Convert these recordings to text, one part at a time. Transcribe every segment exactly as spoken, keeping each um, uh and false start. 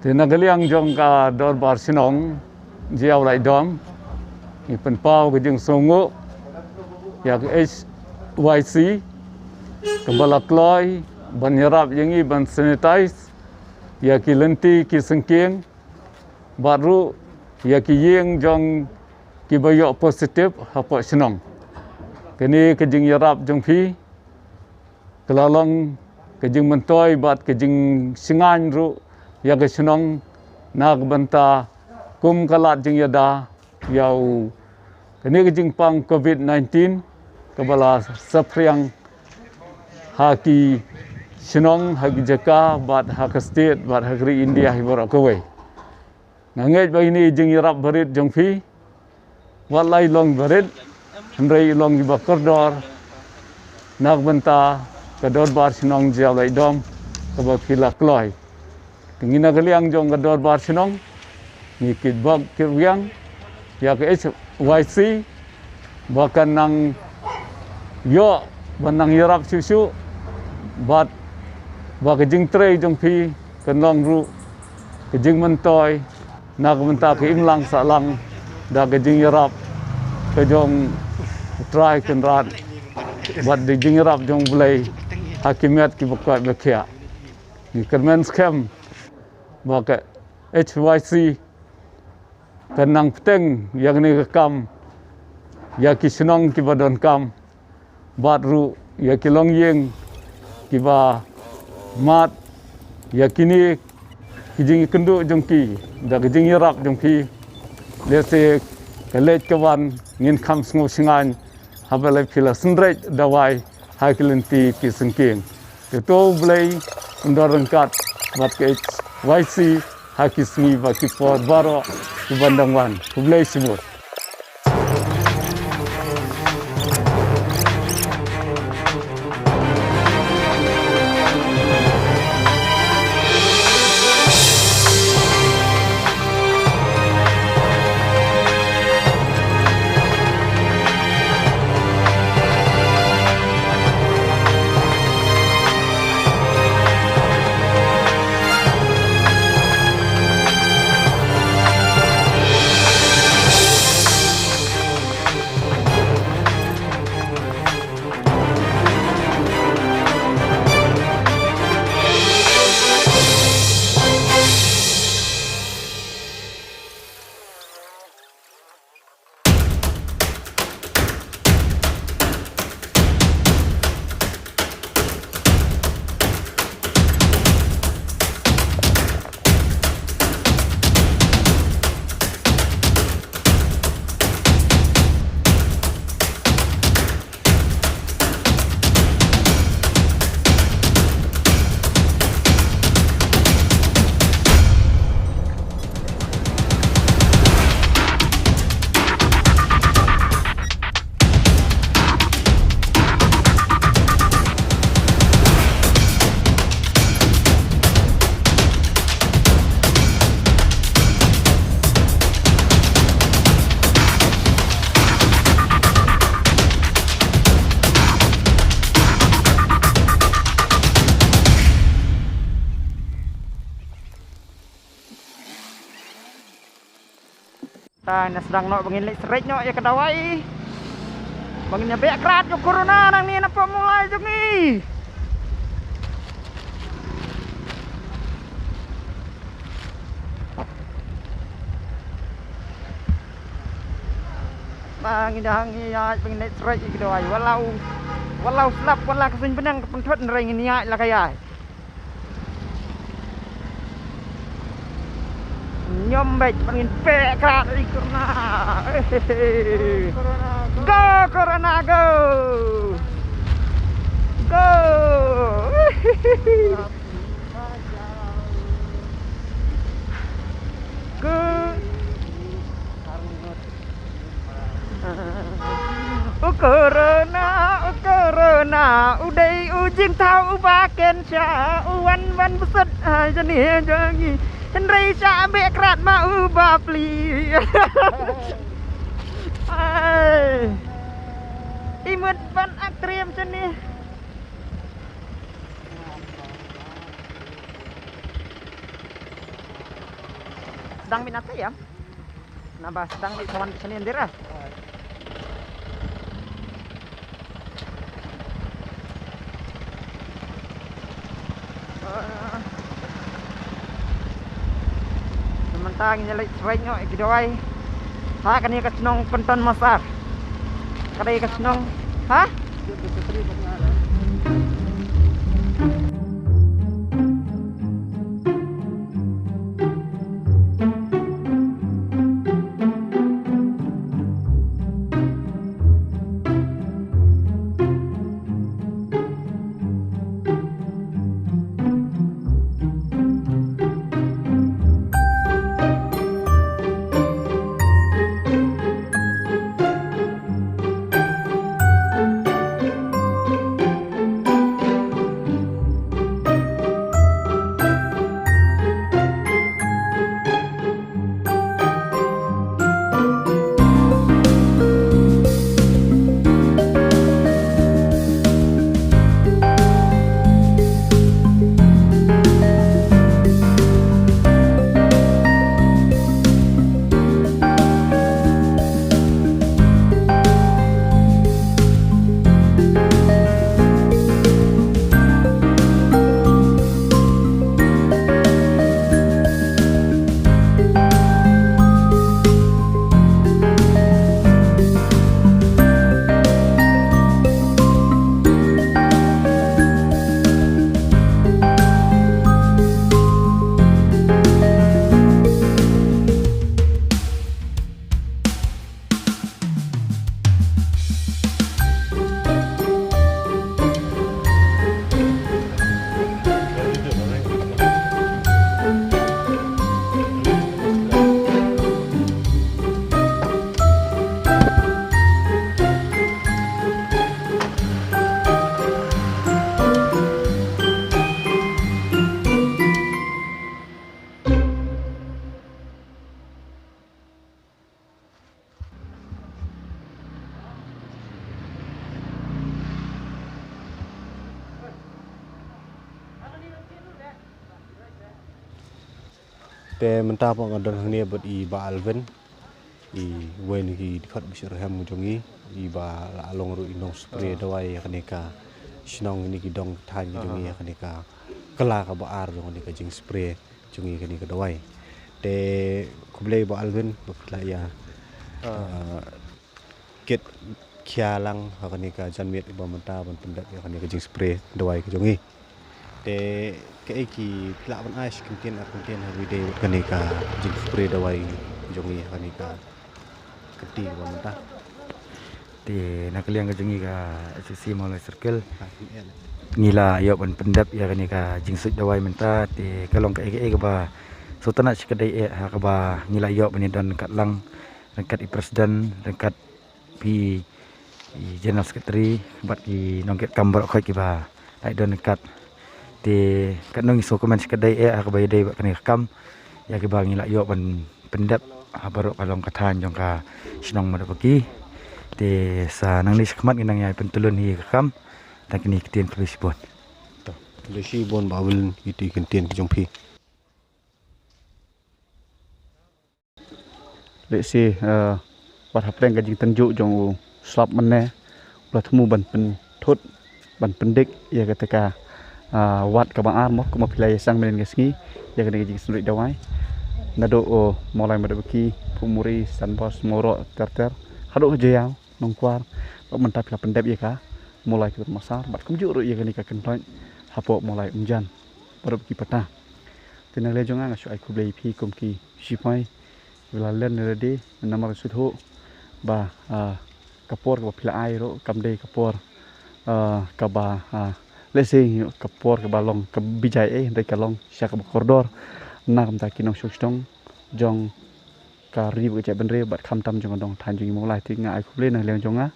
Te na ka liang jong ka Dorbar Shnong Jaiaw Laitdom, ngi pynpaw ka jingsngewnguh ïa ka H Y C kaba la kloi ban ïarap ïa ngi ban sanitize ïa ki lynti ki syngkien, bad ruh ïa ki ïing jong kiba ïoh positive hapoh shnong. Kane ka jingïarap jong phi ka la long ka jingmyntoi bad ka jingshngaiñ ruh ïa ka shnong na ka bynta kum ka lad jingïada ïa u kane ka jingpang covid nineteen kaba la saphriang ha ki shnong, ha ki jaka, bad ha ka state, bad ha ka ri India hi baroh kawei. Nga ngeit ba ine i jingïarap barit jong phi wat la i long barit, hynrei i long iba kordor na ka bynta ka Dorbar Shnong Jaiaw Laitdom kaba phi la kloi. Te ngi na ka liang jong ka Dorbar Shnong ngi kitbok kitrwiang ïa ka H Y C ba kan nang ïoh ban nang ïarap shuh shuh, bad ba ka jingtrei jong phi kan long ruh ka jingmyntoi na ka bynta ka imlang sahlang da ka jingïarap ka jong u Trai Kynrad bad da ka jingïarap jong u Blei ha ki met kiba koit ba khiah. Ngi kyrmen skhem ba ka H Y C kan nang bteng ïa kane ka kam ïa ki shnong kiba donkam, bad ruh ïa ki longïing kiba mad ïa kine ki jingïakynduh jong ki da ka jingïarap jong phi. Lehse ka leit ka wan ngin kham sngew shngaiñ haba la phi la synreit dawai ha ki lynti ki syngkien. Te to u Blei un don ryngkat bad ka H Y C ha ki sngi bad ki por baroh kiban dang wan. Khublei shibun. Ta na sdang noh ba ngin leit sreit noh ïa ka dawai ba ngin ïa beh krad ïa u corona nangne na pdeng Mawlai jong ngi. Ba ngin ïa hang ïa ba ngin leit sreit ïa ka dawai, wat la u, wat la u slap, wat la ka suiñ bneng ka pynthut, hynrei ngin ïa la ka ïa. Ñiom beit ba ngin beh krad ïa u corona. Go corona go. Go. Go. U corona, u corona, u dei u jingthaw uba ken shah, u wan ban bsut ha jani jong ngi. Hynrei shah beh krad ma u bapli. Ai. I mut ban ak triem shane. Sdang beit na te ïa. Naba sdang beit sa wan beit shane ndira. Mynta ngin ïa leit trei noh ïa ki dawai ha kane ka shnong Kynton Massar. Ka dei ka shnong, ha? Te mynta pat nga don hangne bad i Bah Alvin, iwei na ki dkhot bishar hem jong ngi, iba la long ruh i nongspray dawai ïa kane ka shnong, ïa kine ki dong thaiñ jong ngi, ïa kane ka kyla kaba ar jong kane ka jingspray jong ngi, kane ka dawai. Te khublei Bah Alvin ba phi la ïa, ah, kit khia lang ha kane ka janmiet ba mynta ban pyndep ïa kane ka jingspray dawai ka jong ngi. Te kaei ki phi lah ban ai shi kyntien ar kyntien ha kaba ïadei bad kane ka jingspray dawai jong ngi ha kane ka kynti kaba mynta? Te na ka liang ka jong ngi ka S C C Mawlai Circle, ngi la ïoh ban pyndep ïa kane ka jingsuit dawai mynta. Te ka long kaei kaei kaba sngewtynnat shikatdei eh ha kaba ngi la ïoh ban ïadon ryngkat lang, ryngkat i president, ryngkat phi i General Secretary bad ki nongkitkam baroh khoit kiba la ïadon ryngkat. Te katno ngi sngewkmen shikatdei eh ha kaba ïadei bad kane ka kam, ïa kiba ngi la ïoh ban pyndep ha baroh ka long ka thaiñ jong ka shnong Madapaki. Te sa nangne shakhmat ngin nang ïai pyntylun ïa ka kam. Tang kine ki ktien, khublei shibun. To, khublei shibun Bah Alvin, ïa kito ki kyntien ki jong phi. Lehse, eh, wat hapdeng ka jingtynjuh jong u slap mynne, u la thmu ban pynthut, ban pyndik ïa kata ka, ah, wad kaba ar mo, kumba phi la ïaseng mynne ka sngi ïa kane ka jingsuit dawai. Naduh, oh, Mawlai Madapaki, Phubmuri, Sandbos, Mawroh, ter ter haduh ka Jaïaw, Nongkwar, bad mynta phi la pyndep ïa ka Mawlai Kynton Massar, bad kumjuh ruh ïa kane ka Kynton hapoh Mawlai Umjan, baroh ki pata. Te na ka liang jong nga, nga shu ai khublei ïa phi kum ki shipai kiba la len lade, namar nga sngewthuh ba, ah, ka por kaba phi la ai ruh kam dei ka por, ah, kaba, ah, lehse ka por kaba long kaba bijai eh, hynrei ka long sha kaba kordor na ka bynta ki nongshong shnong jong ka ri bad ka jaitbynriew bad khamtam jong ka dong thaiñ jong ngi Mawlai. Te nga ai khublei na ka liang jong nga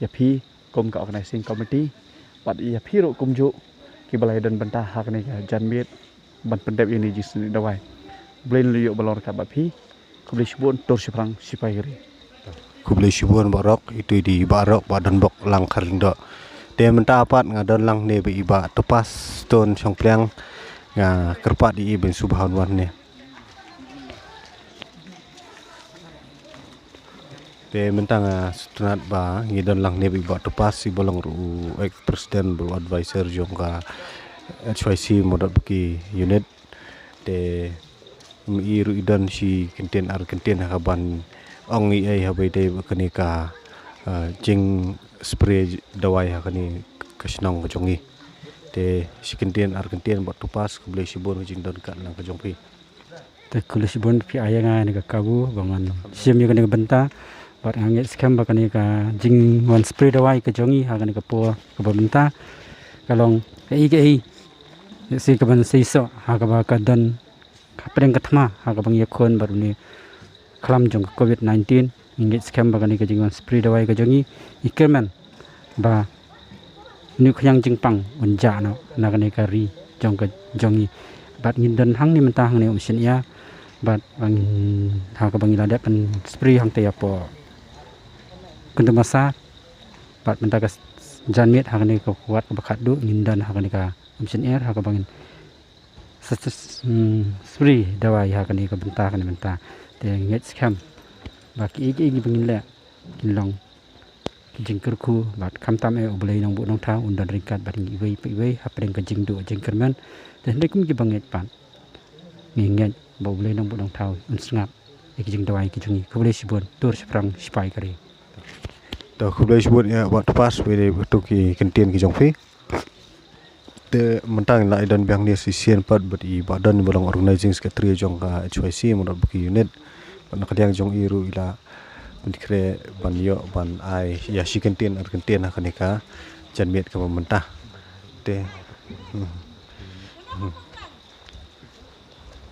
ïa phi kum ka organizing committee bad ïa phi ruh kumjuh kiba la ïadon bynta ha kane ka janmiet ban pyndep ïa kane ka jingsuit dawai. Khublei, ngi la ïoh ban long ryngkat bad phi. Khublei shibun, tur shaphrang shipai ka ri. Khublei shibun Bah Rok, ito i dei Bah Rok, Bah Donbok Langkharlyngdoh. Te mynta pat nga don lang ne bad i Bah Topas Stone Shongpliang, nga kyrpad ïa i ban shu bha wan ne. Te mynta nga sngewtynnat ba ngi don lang ne bad i Bah Topas, i ba long ruh u ex president bad u advisor jong ka H Y C Mawdatbaki unit. Te i ruh i don shi kyntien ar kyntien ha kaban ong i ei ha ba i dei ba kane ka, ah, jing spray dawai ha kane ka shnong ka jong i. Te shi kyntien ar kyntien Bah Topas, khublei shibun ka jingdon kat lang ka jong phi. Te khublei shibun phi ai ïa nga kane ka kabu ba ngan shim ïa kane ka bynta bad nga ngeit skhem ba kane ka jingwan spray dawai ka jong i ha kane ka por kaba mynta ka long kaei kaei. Ïa shi kaban seisoh ha kaba ka don hapdeng ka thma ha kaba ngi ïakhun bad une khlam jong ka covid nineteen. Ngi ngeit skhem ba kane ka jingwan spray dawai ka jong i, i kyrmen ba une u khñiang jingpang un jah noh na kane ka ri jong ka jong i. Bad ngin don hangne mynta hangne Umshngiar bad ba ngin ha kaba ngi la dep ban spray hangta ïapoh Kynta Massar. Bad mynta ka janmiet ha kane ka wat kaba khatduh ngin don ha kane ka Umshngiar ha kaba ngin sa, sa, hmm, spray dawai ha kane ka bynta kane bynta. Te ngeit skhem ba kiei kiei ba ngin leh kin long ki jingkyrkhu bad khamtam eh U Blei Nongbuh Nongthaw un don ryngkat bad ngi iwei pa iwei hapdeng ka jingduh jingkyrmen. Te hynrei kum kiba ngeit pat ngi ngeit ba U Blei Nongbuh Nongthaw un sngap ïa ki jingdawai ki jong ngi. Khublei shibun, tur shaphrang shipai ka ri. To khublei shibun ïa Bah Topas, ba dei ba tu ki kyntien ki jong phi. Te mynta ngi la ïa don biang ne shisien pat bad i Bah Don ba long organizing secretary jong ka H Y C Mawdatbaki unit. Bad na ka liang jong i ruh i la pynkhreh ban ïoh ban ai ïa shi kyntien ar kyntien ha kane ka janmiet kaba mynta. Te, hmm. Hmm.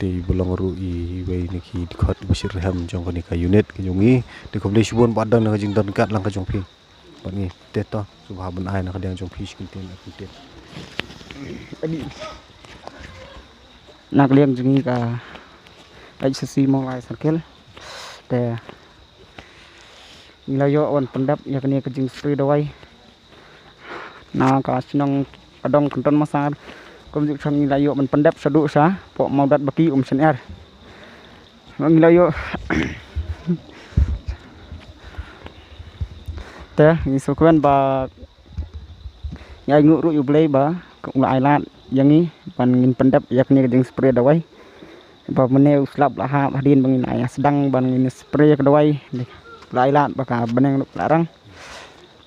Te i ba long ruh iwei na ki dkhot ba shitrhem jong kane ka unit ka jong i. Te khublei shibun Bah Don na ka jingdon kat lang ka jong phi bad ngi. Te to, sngewbha ban ai na ka liang jong phi shi kyntien ar kyntien. Adi. Na ka liang jong ngi ka H C C Mawlai Circle. Te ngi la ïoh wan pyndep ïa kane ka jingspray dawai na ka shnong ka dong Kynta Massar. Kumjuh sha ngi la ïoh ban pyndep shaduh shapoh Mawdatbaki Umshngiar. Ngi la ïoh. Te ngi sngewkmen ba ngi ainguh ruh ïa U Blei ba u la ai lad ïa ngi ban ngin pyndep ïa kane ka jingspray dawai. Ba mynne u slap la hap hadien ba ngin ai sdang ban ngin spray ïa ka dawai. U la ai lad ba ka bneng ruh la rang.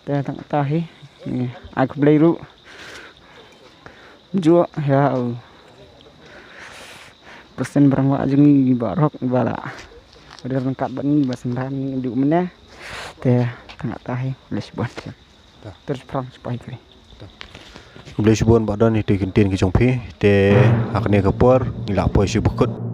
Te tang ta hi. Ngi ai khublei ruh. Juh ïa u President Brahma jong ngi Bah Rok ba la. Ba dei ryngkat bad ngi ba synran ngi duh mynne. Te tang ta hi. Khublei shibun. Ter prang sipai kri. Khublei shibun Bah Don ïa ki kyntien ki jong phi. Te ha kane ka por ngi la poi sha ba kut.